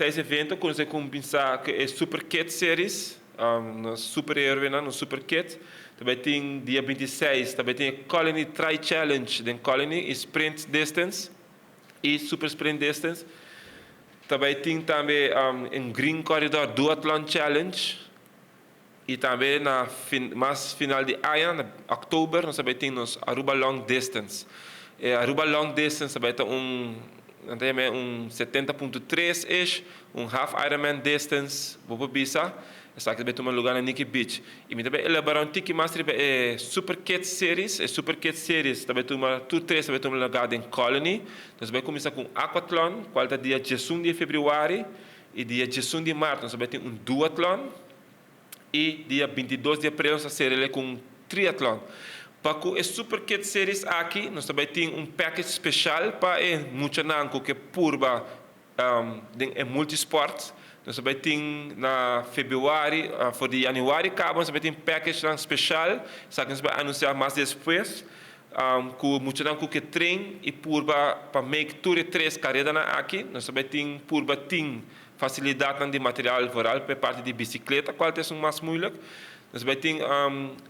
Seis evento ku nos a kuminsá ku e Super Kids Series, nos superhéroenan, nos Super Kids. Tambe tin dia 26, tambe tin e Colony Tri Challenge den Colony i Sprint Distance i Super Sprint Distance. Tambe tin tambe un Green Corridor Duathlon Challenge. I tambe na mas final di aña, na òktober, nos tambe tin nos Aruba Long Distance. Aruba Long Distance tambe ta un 70.3 ish, un half Ironman distance, bo por bisa. Esaki ta tuma lugá na Nikki Beach. I mi tambe elaborá un tiki mas riba e Super Kids Series. E Super Kids Series tambe tuma tur tres tambe tuma lugá den Colony. Nos bai kuminsá ku Aquathlon, kual ta dia 11 di febrüari, i dia 11 di mart nos bai tin un Duathlon i dia 22 di aprel nos ta sera ku un triatlon. Pa e Super Kids Series aki, nos tambe tin un package spesial pa e muchanan ku ke purba den e multisport. Nos tambe tin na febrüari, for di yanüari kaba, nos tambe tin package spesial, esaki nos ta bai anunsiá mas despues, ku muchanan ku ke train i purba pa make tur tres karedanan aki. Nos tambe tin purba tin fasilidat di material vooral pa parti di bisikleta, kual ta mas moeilijk. Nos bai tin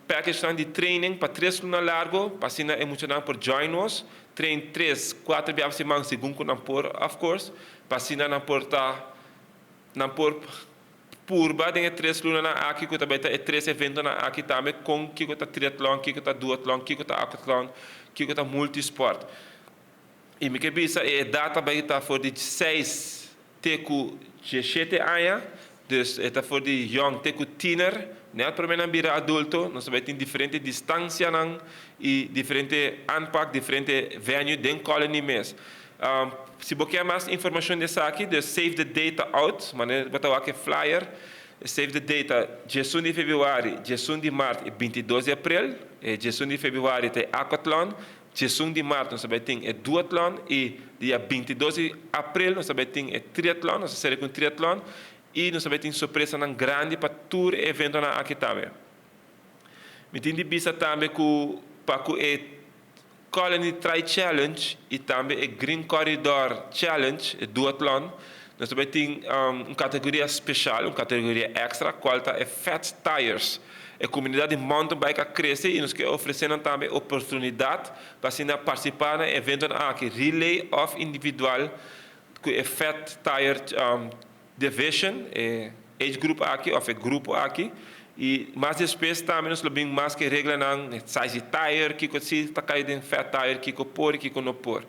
package di training pa 3 luna largu, pa asina e muchanan por join nos, train 3, 4 biaha siman segun ku nan por, of course, pa asina nan por ta nan por purba den 3 lunanan aki ku tambe ta tres eventonan aki tambe ku kiko ta triatlon, kiko ta duathlon, kiko ta aquathlon, kiko ta multisport. I mi ke bisa e data bai ta for di 6 te ku 17 aña, dus ta for di young te ku tiener, net promé nan bira adulto. Nos bai tin diferente distansianan i diferente aanpak, diferente venue den Colony mes. Si bo ke mas informashon di esaki, dus save the date out, manera bo ta wak flyer, save the date, 11 di febrüari, 11 di mart i 22 di aprel. 11 di febrüari ta Aquathlon, 11 di mart nos bai tin e Duathlon i dia 22 di aprel nos bai tin e triatlon, nos ta sera ku triatlon i nos bai tin sorpresanan grandi pa tur eventonan aki tambe. Mi tin di bisa tambe ku pa ku e Colony Tri Challenge i tambe e Green Corridor Challenge, e Duathlon, nos tambe tin un kategoria spesial, un kategoria èkstra, kual ta e Fat Tires. E komunidat di mountain bike a krese i nos ke ofresé tambe oportunidat pa asina partisipá na evento aki, relay òf individual, ku e Fat Tire Division, e age group aki, òf e grupo aki. I mas despues tambe nos lo bin mas ku reglanan, size di tire, kiko si ta kai den fat tire, kiko por, kiko no por.